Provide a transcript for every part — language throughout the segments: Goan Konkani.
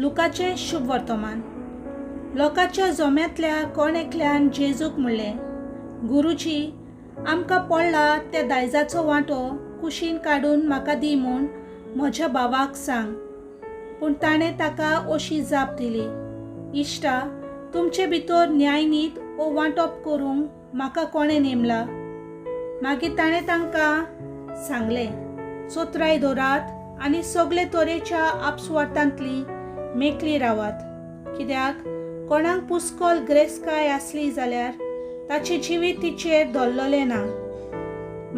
लुकाचें शुभवर्तमान. लोकाच्या जोम्यांतल्या कोण एकल्यान जेजूक म्हणलें, गुरुजी, आमकां पडला त्या दायजाचो वांटो कुशीन काडून म्हाका दी म्हूण म्हज्या भावाक सांग. पूण ताणें ताका अशी जाप दिली, इश्टा, तुमचे भितर न्यायनीत ओ वांटप करूंक म्हाका कोणें नेमला? मागीर ताणें तांकां सांगलें, चतुराय दवरात आनी सगळे तरेच्या आपसुवार्थांतली मेकळी रावात, कित्याक कोणाक पुस्कोल ग्रेस्काय आसली जाल्यार ताचें जिवीत तिचेर धरलेलें ना.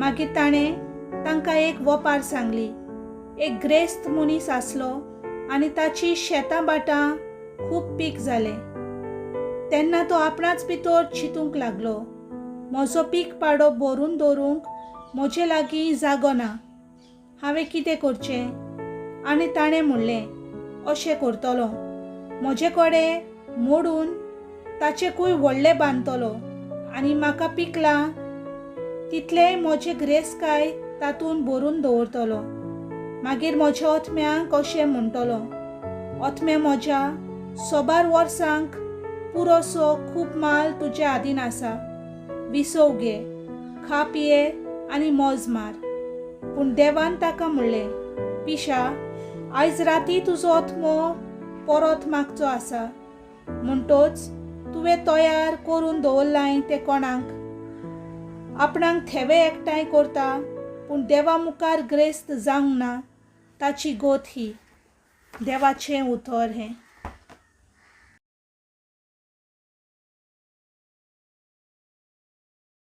मागीर ताणें तांकां एक वपार सांगली. एक ग्रेस्त मनीस आसलो आनी ताची शेतां भाटां खूब पीक जालें. तेन्ना तो आपणाच भितर चिंतूंक लागलो, म्हजो पीक पाडो भरून दवरूंक म्हजे लागीं जागो ना, हांवें कितें करचें? आनी ताणें म्हणलें, अशें करतलो, म्हजे कडेन मोडून ताचेकूय व्हडलें बांदतलो आनी म्हाका पिकलां तितलेंय म्हजें ग्रेस्काय तातूंत भरून दवरतलो. मागीर म्हज्या ओथम्यांक अशें म्हणटलो, ओथम्या म्हज्या, सोबार वर्सांक पुरोसो खूब माल तुज्या आदीन आसा, विसव घे, खा पिये आनी मौज मार. पूण देवान ताका म्हणलें, पिशा, आयज राती तुजो ओथमो परत मागचो आसा, म्हणटोच तुवें तयार करून दवरलाय तें कोणाक? आपणाक थेवे एकठांय करता पूण देवा मुखार ग्रेस्त जावंक ना ताची गोत ही. देवाचें उतर हें.